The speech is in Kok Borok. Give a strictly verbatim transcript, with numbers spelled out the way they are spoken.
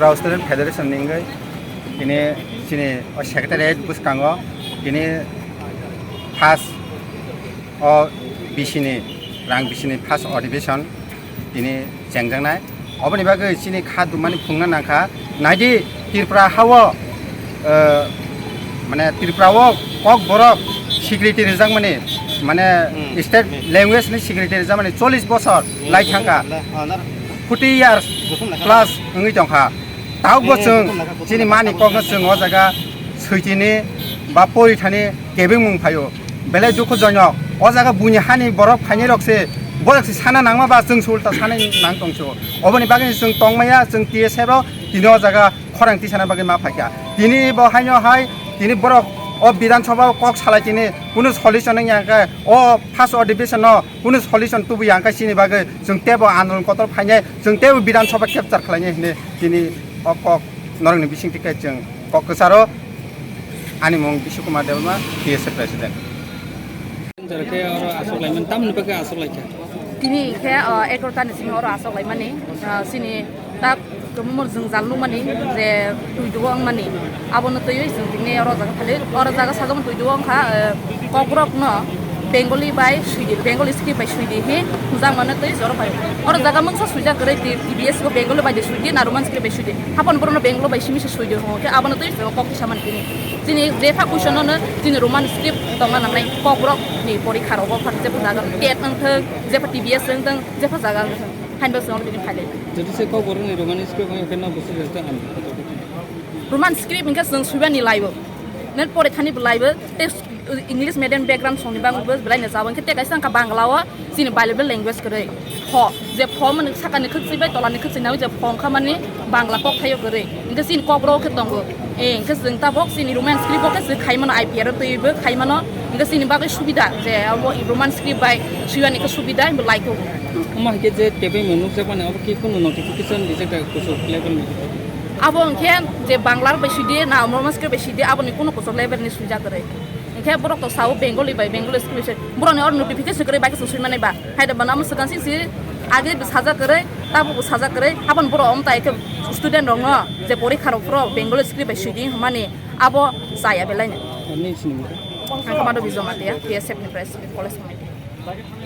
Tripura Student Federation ni wngwi tini chini o secretariat bwskango tini first o bisini rang bisini first admission tini chengjaknai. Oboni bagwi chini kha dumani phungna nangkha. Naidi Tripura hao, eh, mane Tripura o Kokborok security rijakmani, mane Hmm. state Hmm. language ni security rijakmani chollish bosor Hmm. lai thangkha. Hmm. Forty years Plus wngwi tongkha. Tabukbo chwng chini mani kokno chwng o jaga switini ba porithani kebengmung phaio. Belai dukhujonok. O jaga buini hani borok phainai rok se, borok se sana nangma ba chwng se ulta sana nang tongso. Oboni bagwi chwng tongmaya, chwng T S F rok tini o jaga khorang tisana bagwi ma phaikha. Tini bo haino hai, tini borok o Bidhan Sabha o kok salai tini kunu solution wngya khe o first admission no kunu solution tubuya hwnkhe chini bagwi chwng teibo andolon kotor phainai, chwng teibo Bidhan Sabha capture khlainai hinwi tini o kok norokni bisingtwi khe chwng kok kwcharo. Ani mung Bishu Kumar Debbarma, T S F President. Jora khe oro aswk laimani, tamni bagwi aswk laikha? Tini khe, o, egaroh ta ni simi oro aswk laimani, o, chini tak Tumumur jwngjal nukmani je twi dugo wngmani, abono twiwi chwng tini oro jaga phali, oro jaga sajagmani twi dugo wngkha, eh, Kokborok no Bengali bai swidi, Bengali script bai swidi hi hwnjakmano twi oro phai. Oro jaga mungsa swijak kwrwi T-, T B S bo Bengali bai de swidi na Roman script bai swidi. Hapan borokno Bengali bai simi se swidi hwngo khe abono twi chwng kok kisa mani tini. Chini jepha question no chini Roman script tongna nangnai Kokborok ni porikha rogo phan jepha jaga tet wngthok, jepha T B S wngthok, jepha jaga wngthok. Haino chwng oro tini phai lai. Jodi se Kokborok ni Roman script wngkhe no bwswk rwjak ang. Roman script hwnkhe chwng swibani laibo. Nen pore thani bo laibo. Tei English medium background songni bangbo belai no jabo. Hwnkhe tei kaisa wngkha Bangla o chini bilingual language kwrwi. Pho, je pho mani sakani khwchwi bai tolani khwchwi nangwi je pho wngkha mani Bangla kok thaio kwrwi. Hwnkhe chini Kokborok khe tongo. Eh, hwnkhe chwng tabok chini Roman script bo khe chwng khai mano, I P R o twibo khai mano. Hwnkhe chini bagwi subida je abo Roman script bai swibani khe subida bo lai khe. Omo hai khe je tebwi mwnuk jakmani abo khe kunu notification rijak da kuchuk level ni? Abo hwnkhe je Bangla rok bai swidi na Roman script bai swidi aboni kunu kuchuk level ni swijak kwrwi. Hwnkhe borok to sao Bengali bai Bengali script bai se borokni oro notification kwrwi bai khe chwng swimanai ba. Hai da bana amo swkang sing si age bo sajak kwrwi, tabo bo sajak kwrwi, aboni borok omo tai khe student rokno je porikha rok phuru Bengali script bai swidi hwnmani abo chaya belai no. Ani sini mo? Ang khe Madhabi Jamatia, T S F ni president, college committee.